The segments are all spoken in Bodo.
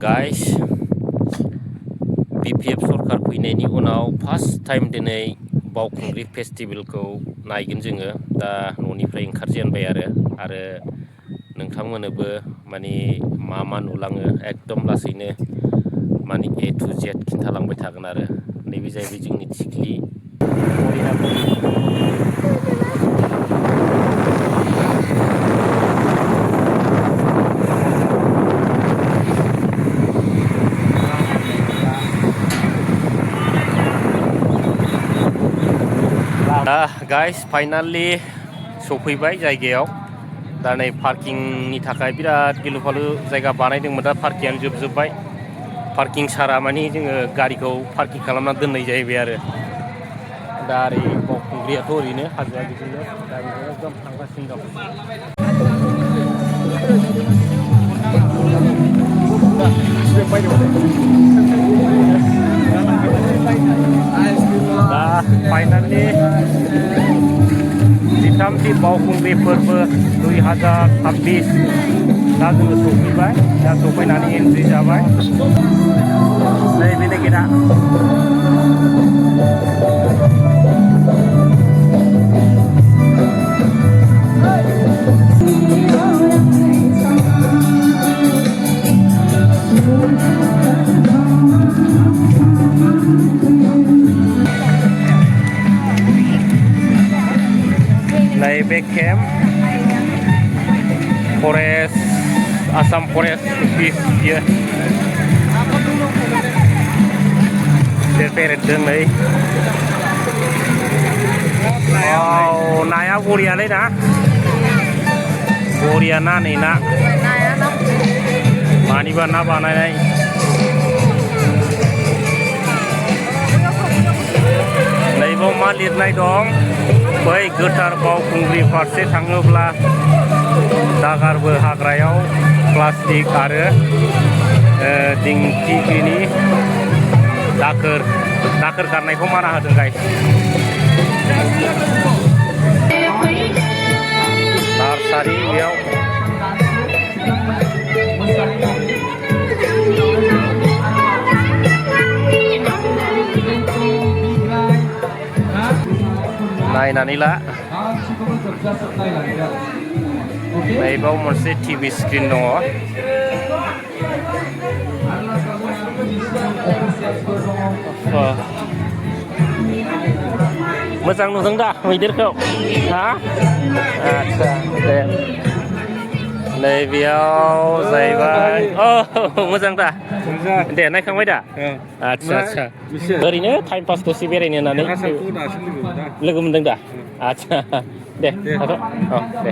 Guys, BPF सरकार फैनायनि उनाव फार्स्ट टाइम दिनै बावखुंग्रि फेस्टिभेलखौ नायगोन जोङो दा न'निफ्राय ओंखारजेनबाय आरो नोंथांमोननोबो माने मा नुलाङो एकदम लासैनो माने A to Z खिन्थालांबाय थागोन आरो नैबे जाहैबाय जोंनि थिख्लि गाइस फाइनालि सफैबाय जायगायाव दा नै पार्किंनि थाखाय बिराद गिलु फालु जायगा बानायदोंमोन दा पार्किंआनो जोबजोब्बाय पार्किं सारा माने जोङो गारिखौ पार्किं खालामना दोननाय जाहैबाय आरो दा ओरै बावखुंग्रियाथ' ओरैनो हाजोआ बिदिनो दा बिदिनो एकदम थांगासिनो दं दा फाइनालि 13थि बावखुंग्रि फोरबो 2026 दा जोङो सफैबाय दा सफैनानै एन्ट्रि जाबाय नैबे गेटआ नैबे camp forest Assam forest office बियो बेरायदों नै नाया बरियालै ना बरिया ना नै ना मानिबा ना बानायनाय नैबाव मा लिरनाय दं बै गोथार बावखुंग्रि फारसे थाङोब्ला दागारबो हाग्रायाव प्लास्टिक आरो दिंखिनि दाखोर गारनायखौ माना होदों गाइस नार्सारि बेयाव नायनानै ला नैबाव मोनसे टिभि स्क्रिन दङ मोजां नुदों दा मैदेरखौ हा आच्छा दे नैबेयाव जाहैबाय मोजां दा दे नायखांबाय दा आच्छा ओरैनो टाइम पास दसे बेरायनो होननानै लोगो मोनदों दा आच्छा दे थाथ' दे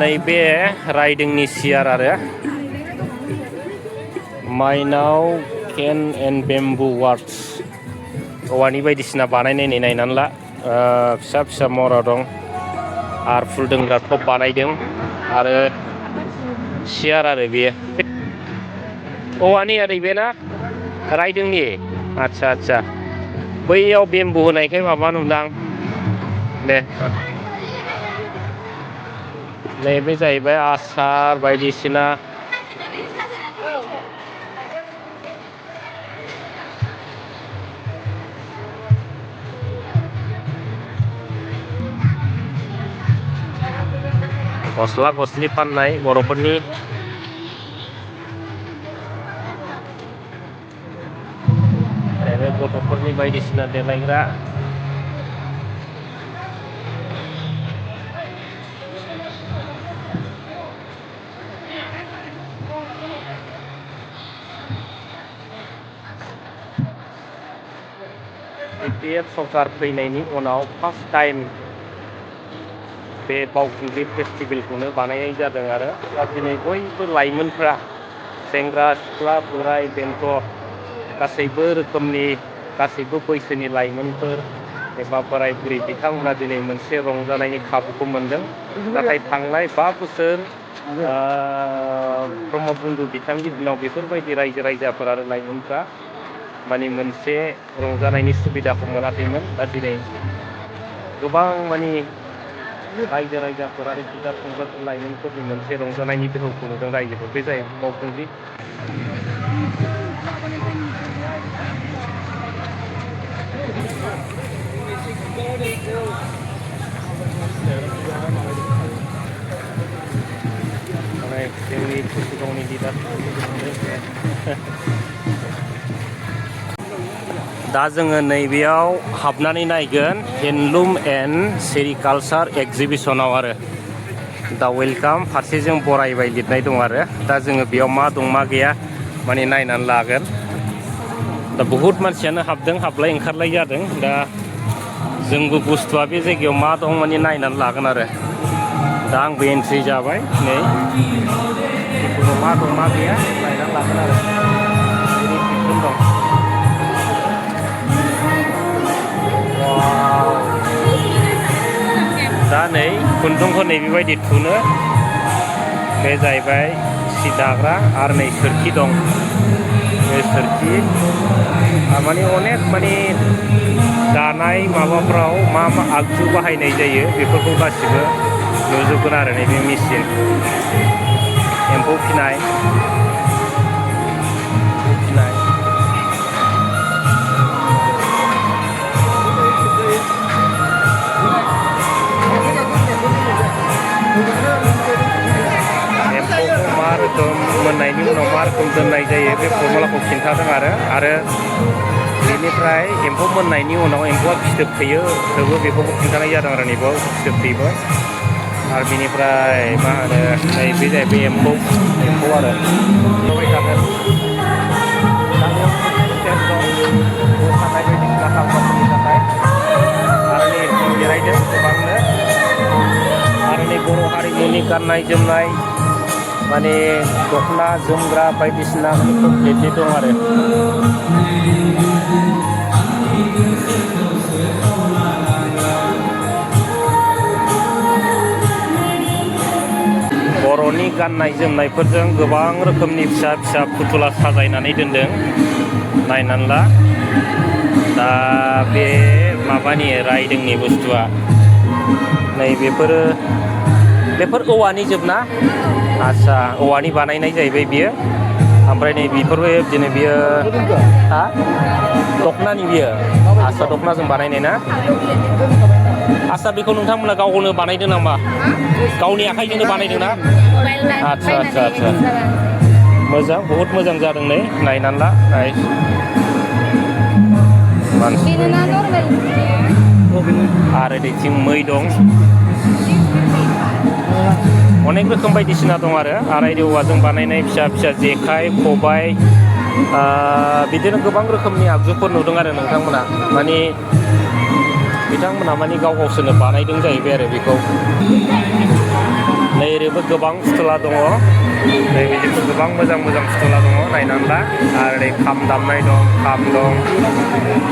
नैबे राइदिंनि सियार आरो माइनाव केन एन्ड बेम्बु वार्क्स औवानि बायदिसिना बानायनाय नायनानै ला फिसा फिसा मरा दं आरो फुल दोनग्रा टप बानायदों आरो सियार आरो बेयो औवानि आरो बे ना राइदिंनि आच्छा बैयाव बेम्बु होनायखाय माबा नुदां दे नैबे जाहैबाय आसार बायदिसिना गस्ला गस्लि फाननाय बर'फोरनि गथ'फोरनि बायदिसिना देलायग्रा BPF सरकार फैनायनि उनाव फार्स्ट टाइम बे बावखुंग्रि फेस्टिभेलखौनो बानायनाय जादों आरो दा दिनै बयबो लाइमोनफ्रा सेंग्रा सिख्ला बोराय बेन्थ गासैबो रोखोमनि गासैबो बैसोनि लाइमोनफोर एबा बोराय बुरै बिथांमोना दिनै मोनसे रंजानायनि खाबुखौ मोनदों नाथाय थांनाय 5 बोसोर प्रमद बन्दु बिथांनि दिनाव बेफोरबायदि रायजो राजाफोर आरो लाइमोनफ्रा माने मोनसे रंजानायनि सुबिदाखौ मोनाखैमोन दा दिनै गोबां माने रायजो-राजाफोर आरो बिदा-फंबाय लाइमोनफोरनि मोनसे रंजानायनि दोहौखौ नुदों रायजोफोर। बे जाहैबाय बावखुंग्रि। जोंनि कुसुगावनि लिडार दा जोङो नैबेयाव हाबनानै नायगोन हेन्डलुम एन्ड सेरिकालचार एक्जिबिसनाव आरो दा वेलकाम फारसेजों बरायबाय लिरनाय दं आरो दा जोङो बेयाव मा दं मा गैया माने नायनानै लागोन। दा बहुत मानसियानो हाबदों हाबलाय ओंखारलाय जादों। दा जोंबो बुस्थुआ बे जायगायाव मा दं माने नायनानै लागोन आरो दा आंबो एन्ट्रि जाबाय नै मा दं मा गैया नायनानै लागोन आरो दं। दा नै खुन्दुंखौ नै बेबायदि थुनो बे जाहैबाय सि दाग्रा आरो नै सोरखि दं। बे सोरखि माने अनेक माने दानाय माबाफ्राव मा मा आगजु बाहायनाय जायो बेफोरखौ गासिबो नुजोबगोन आरो नैबे मेचिन एम्फौ फिनाय एम्फौखौ मा रोखोम मोननायनि उनाव मा रोखोम दोननाय जायो बे फर्मुलाखौ खिन्थादों आरो बेनिफ्राय एम्फौ मोननायनि उनाव एम्फौआ फिथोब थोबो बेखौबो खिन्थानाय जादों आरो नैबाव फिथोब थैबो आरो बेनिफ्राय मा होनो बे जाहैबाय एम्फौ आरो नुबाय थागोन। मोसानाय बायदिसिना खालामनायनि थाखाय आरो नै जिरायदों गोबांनो आरो नै बर' हारिमुनि गाननाय जोमनाय माने दख'ना जोमग्रा बायदिसिना कमप्लिटलि दं आरो बर'नि गाननाय जोमनायफोरजों गोबां रोखोमनि फिसा फिसा फुथुला साजायनानै दोनदों नायनानै ला। दा बे माबानि रायदोंनि बुस्थुआ नै बेफोर औवानि जोबना आदसा औवानि बानायनाय जाहैबाय बियो ओमफ्राय नै बेफोरबो बिदिनो बियो दख'नानि बियो आदसा दख'नाजों बानायनाय ना आदसा बेखौ नोंथांमोना गावनो बानायदों नामा गावनि आखाइजोंनो बानायदों ना आदसा मोजां बहुद मोजां जादों नै नायनानै ला आरो नैथिं मै दं अनेक रोखोम बायदिसिना दं आरो आरायदो औवाजों बानायनाय फिसा फिसा जेखाइ खबाइ बिदिनो गोबां रोखोमनि आगजुफोर नुदों आरो नोंथांमोना माने बिथांमोना माने गावसोरनो बानायदों जाहैबाय आरो बेखौ नै ओरैबो गोबां फुथुला दङ नै बिदिबो गोबां मोजां फुथुला दङ नायनानै ला आरो नै खाम दामनाय दं खाम दं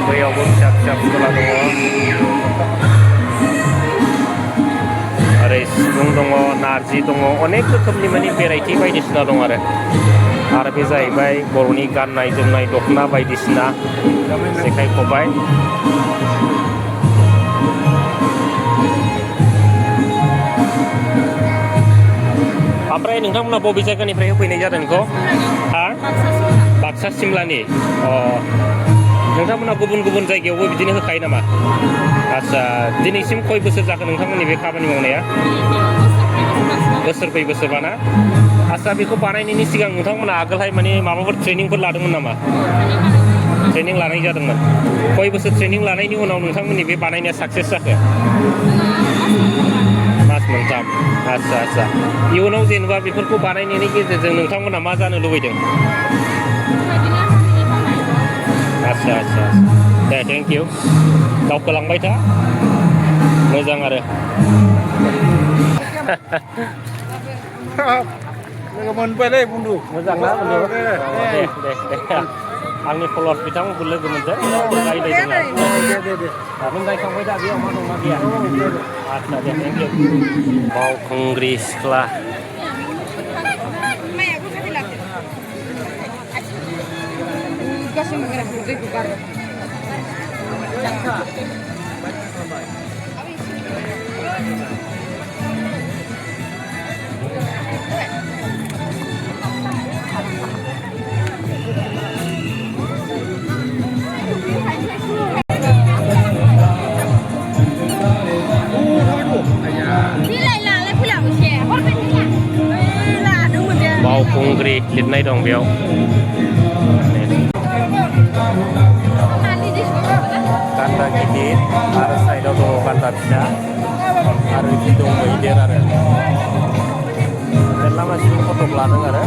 बैयावबो फिसा फुथुला दङ ओरै सिफुं दङ नारजि दङ अनेक रोखोमनि माने भेराइटि बायदिसिना दं आरो बे जाहैबाय बर'नि गाननाय जोमनाय दख'ना बायदिसिना जेखाइ खबाइ ओमफ्राय नोंथांमोना बबे जायगानिफ्राय होफैनाय जादों बेखौ बाक्सा सिमलानि नोंथांमोना गुबुन जायगायावबो बिदिनो होखायो नामा आदसा दिनैसिम खय बोसोर जाखो नोंथांमोननि बे खामानि मावनाया बोसोरब्रै बोसोरबाना आदसा बेखौ बानायनायनि सिगां नोंथांमोना आगोलहाय माने माबाफोर ट्रेनिंफोर लादोंमोन नामा ट्रेनिं लानाय जादोंमोन खय बोसोर ट्रेनिं लानायनि उनाव नोंथांमोननि बे बानायनाया साक्सेस जाखो मास मोनथाम आदसा इयुनाव जेनेबा बेफोरखौ बानायनायनि गेजेरजों नोंथांमोना मा जानो लुबैदों आदसा दे थेंक इउ दावखोलांबाय था मोजां आरो लोगो मोनबायलै बुन्दु मोजां ना बुन्दु दे आंनि फल'वार्स बिथांमोनखौ लोगो मोनदों रायज्लायदों नों गायखांबाय दा बेयाव मा दं मा गैया आदसा दे थेंक इउ बावखुंग्रि सिख्ला Baokungri लिरनाय दं बेयाव गान्दा गिदिर आरो साइडआव दङ गान्दा फिसा आरो बिदि दं मैदेर आरो मेरला मानसिफोर फटक लादों आरो